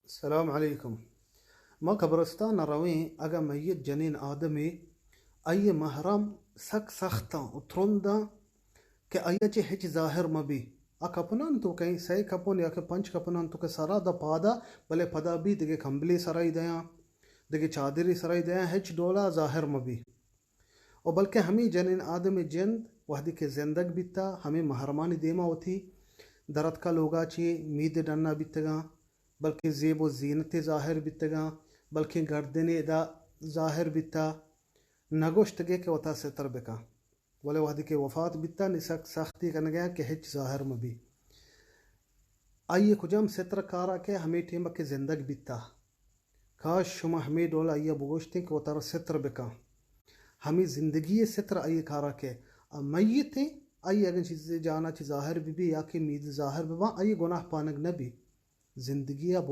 سلام علیکم۔ ما قبرستان ءَ رویں، اگاں میت جنین آدمے، آئی ءِ محرم سک سخت آں و ترند آں کہ آئی ءَ چہ ہچ ظاہر مہ بی۔ آ کپنان تو کہیں سئے کپن یا کہ پنچ کپنان تو کہ سرا دا پادا، بلے پدا بی دگہ کمبلے سرائی دیاں، دگہ چادرے سرائی دیاں، ہچ ڈولا ظاہر مہ بی۔ و بلکہ ہمے جنین آدم ءِ جند وہدے کہ زندگ بیتا، ہمے محرمانی دیما وتی درتکا لوگا چہ مید ڈنا بیتگاں، بلکیں زیب و زینت ظاہر بیتگاں، بلکیں گردن ادا ظاہر بیتا، نگوشتگے کہ وتا ستر بکن۔ ولے وہدے کہ وفات بیتا، نی سک سختی کنگا کہ ہچ ظاہر مہ بی۔ آئی ءِ کجام ستر کارا کہ ہمے ٹیما کہ زندگ بیتا۔ کاش شما ہمے ڈول آئی ءَ بگوشتیں کہ وتارا ستر بکن۔ ہمے زندگی ءِ ستر آئی ءِ کارا کہ آ میت ایں، آئی اگن چیزے جانا چہ ظاہر بہ بی یا کہ مید ظاہر بہ باں، آئی گناہ پانگ نہ بی۔ زندگی ءَ بو